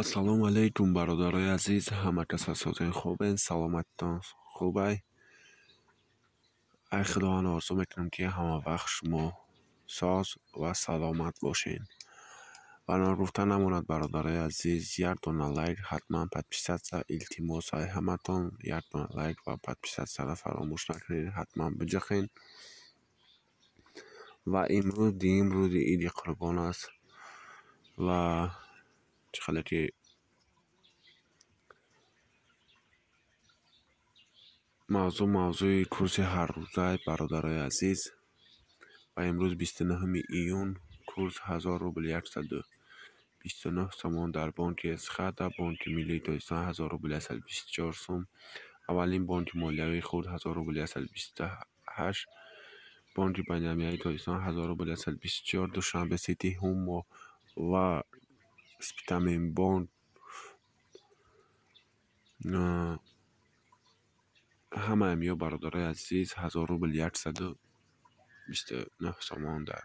Ассалому алайкум, бародарои азиз, ҳама кас созен, хубен, саломатитон хубай. Ай Худованд орзу мекунам, ки ҳама вақт шумо соз ва саломат бошед. Ва ногуфта намонад, бародарои азиз, як дона лайк, ҳатман подписаться, илтимос ай ҳаматон, як дона лайк ва подписаться-ро фаромӯш накунед, ҳатман биҷахед. Ва имрӯз дуюм рӯзи Иди Қурбон аст ва чӣ хеле ки мавзӯъ мавзӯи курси ҳаррӯза, бародарои азиз. Ва имрӯз 29 июн, курс 1000 рубл 129 сомон дар бонки Эсхата, Бонки Миллии Тоҷикистон 1000 рубл 124 сум, аввалин бонки молиявии хурд 1000 рубл 128, Бонки Байналмилалии Тоҷикистон 1000 рубл 124, Душанбе Сити, Ҳумо ва Спитамен бонк ҳамаи ё, бародарои азиз, 1000 рубл 129 сомон дар